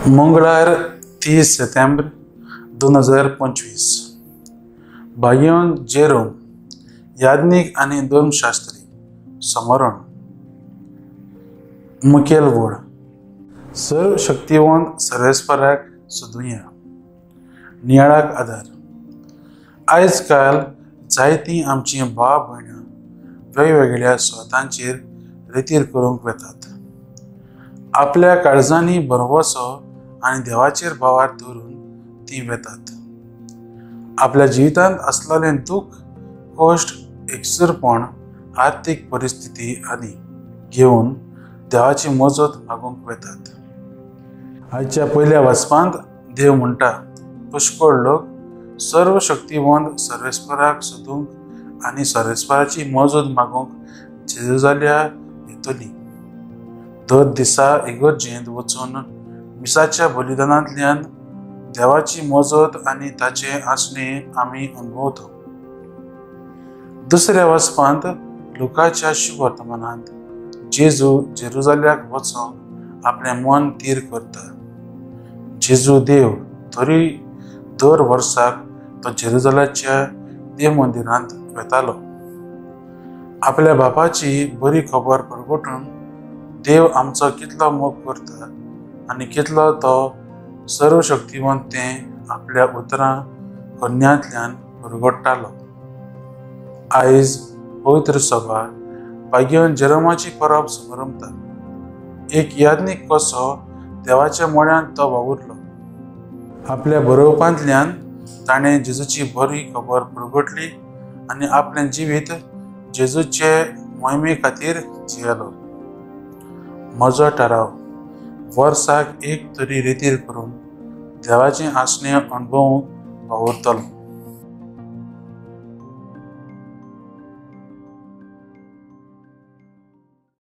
मंगळार 30 सप्टेंबर 2025 भाग्यवंत Jerome याज्ञिक आनी धर्मशास्त्री समरण मुखेल वड सर्व शक्तिवंत सर्वेस्पराक सोदुया नियाळाक आदार. आयज काल जायतीं आमचीं भाव भयणां वेगवेगळ्या स्वतांचेर रेतीर करूंक वेतात. आपल्या काळजांनी भरवसो आनी देवाचेर भावार धरून तीं वेतात. आपल्या जिवितांत आसलेलें दूख, कश्ट, एकसुरपण, आर्थीक परिस्थिती आदी घेवन देवाची मजत मागूंक वेतात. आयच्या पयल्या वाचपांत देव म्हणटा, पुष्कळ लोक सर्व शक्तिवंत सर्वेस्पराक सोदूंक आनी सर्वेस्पराची मजत मागूंक जेरुजाल्या येतली. दर दिसा इगर्जेंत वचून मिसाच्या बलिदानांतल्यान देवाची मजत आनी ताचें आसणें आमी अनुभवता. दुसऱ्या वाचपांत लुकाच्या शुभवर्तमानांत जेजू जेरुजाल्याक वचूंक आपलें मन थीर करता. जेजू देव तरी दर वर्साक तो जेरुजाल्याच्या देव मंदिरांत वेतालो. आपल्या बापाची बरी खबर परगटून देव आमचो कितलो मोग करता आनी कितलो तो सर्वशक्तिवंत तें आपल्या उतरां कन्यांतल्यान परगट्टालो. आयज पवित्र सभा भाग्यवंत जेरोमाची परब समारंभता. एक याज्ञिक कसो देवाच्या मोळ्यांत तो वावुरलो. आपल्या बरोवपांतल्यान ताणें जेजूची बरी खबर परगटली आनी आपलें जिवीत जेजूचे मोहिमे खातीर जियेलो. म्हजो ठराव वर्साक एक तरी रेतीर करून देवाचें आसणें अणभवूंक वावुरतलो.